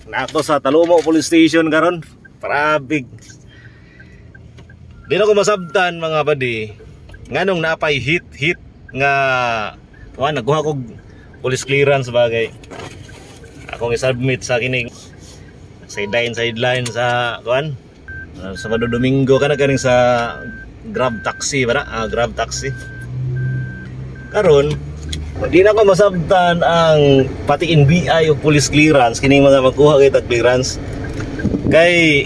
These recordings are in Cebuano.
Nako sa Talomo Police Station karon. Parabig. Di na ko masabtan, mga buddy, nganong napay hit hit nga kuan. Nagkuha kog police clearance bagay akong i-submit sa kining sideline sideline sa kuan sa Sabado, Domingo kana kaning sa Grab taxi ba na? Ah, Grab taxi. Karon di na ko masabtan ang pati NBI o police clearance kining mga magkuha kay tag clearance kay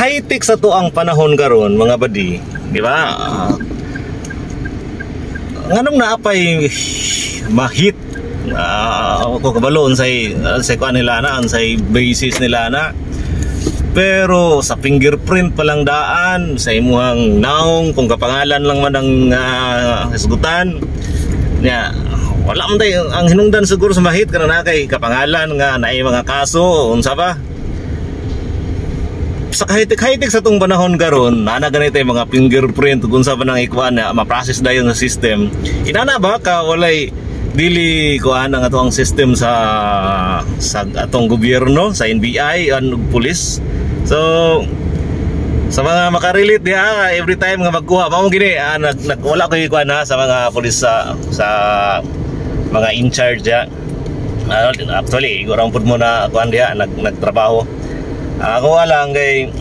high-tech sa to ang panahon karon, mga buddy, di ba? Ah, nganong naapay mahit? Ako kabalo unsay unsay kuan nila na, unsay basis nila na, pero sa fingerprint pa lang daan sa imuhang naong, kung kapangalan lang man ang hisgutan niya, wala man tayo ang hinungdan siguro sa mahit kana na kay kapangalan nga naay mga kaso, unsa ba. Sa kahit-high-tech sa tong panahon karon, nana ganito yung mga fingerprint kung sa pa nang ikuan na ma-process dayon sa system. Inana ba ka walay dili kuan ang ato ang system sa atong gobyerno, sa NBI and police? So sa mga makarelate diha, every time nga magkuha mao gini, nag, nag wala ko kuan ha sa mga police, sa mga in charge diha. Actually, iguraw pud mo na kuan diha nag nagtrabaho. Ako lang kay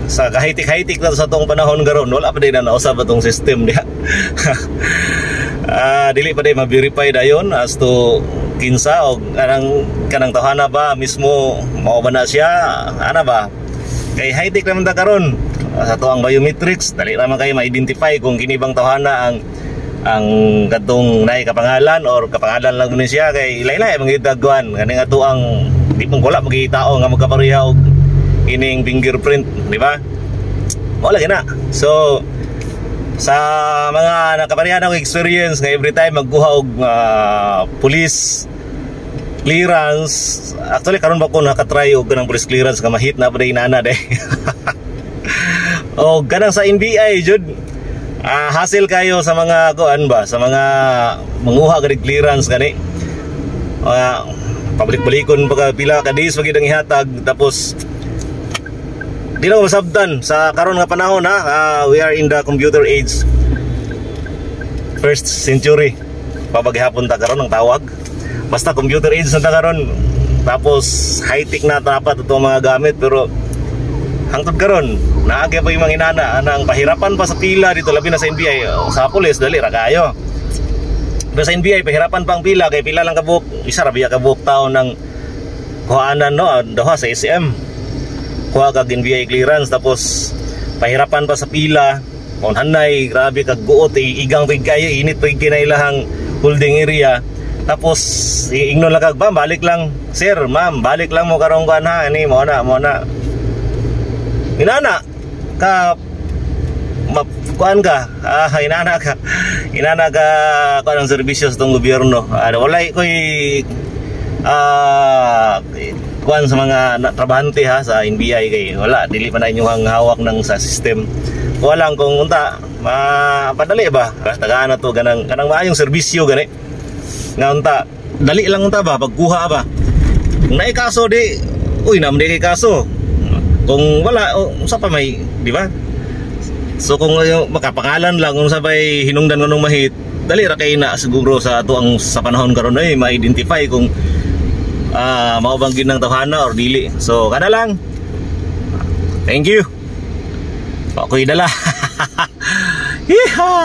sa kahit-high-tech na sa tong panahon karon, wala pa din na nausab atong system diha. Dili pa din ma-verify dayon as to kinsa o kanang kanang tawhana ba mismo, mao ba na siya ana ba, kay high-tech naman ta karon. Sa to ang biometrics, dali naman kayo ma-identify kung kini bang tawhana ang kadtong naay kapangalan or kapangalan lang ni siya, kay lain-lain man gyud tagkuan kani nga ang di pong wala magitao nga magkapareha og ining fingerprint, di ba? Wala gina. So sa mga nakapareha na experience nga every time magkuha og police clearance, actually karon ba ko nakatry og kanang police clearance nga mahit na pa inana day o kanang sa NBI jud, hassle kayo sa mga kuan ba, sa mga manguha gani clearance gani, mga pabalik-balikon pa ka, pila ka days pag ang ihatag. Tapos di na ko masabtan sa karon nga panahon ha. We are in the computer age, first century pa gihapon ta karon ang tawag. Basta computer age na ta karon, tapos high tech na dapat itong mga gamit, pero hangtod karon naagi pa yung mga inana anang pahirapan pa sa pila dito, labi na sa NBI. Sa pulis dali ra kayo, pero sa NBI pahirapan pa ang pila kay pila lang kabuok, isa ra biya kabuok taon ng kuhaanan, no? Duha sa SM kuha kag NBI clearance, tapos pahirapan pa sa pila. Kung hanay, grabe kag guot, igang pig kayo, init pig kinailahang holding area. Tapos ingnon lang kag, "Ma'am, balik lang, sir, ma'am, balik lang mo karong kuan ha, ani mo na mo na." Inana ka ma, kuan ka, inana ka kuan ang serbisyo sa tong gobyerno. Walay ko'y kuan sa mga trabahante ha sa NBI kay wala, dili pa na inyong hawak ng sa system. Wala kung unta mapadali ba, tagaan na to ganang kanang maayong serbisyo gani nga unta dali lang unta ba pagkuha ba. Kung naay kaso di uy naman di kay kaso, kung wala, unsa pa may, di ba? So kung makapangalan lang, kung sabay hinungdan nganong mahit, dali ra kay na siguro sa ato ang sa panahon karon ay ma-identify kung mao bang ginang tawhana or dili. So kada lang, thank you. Ako'y dala. Yeehaw!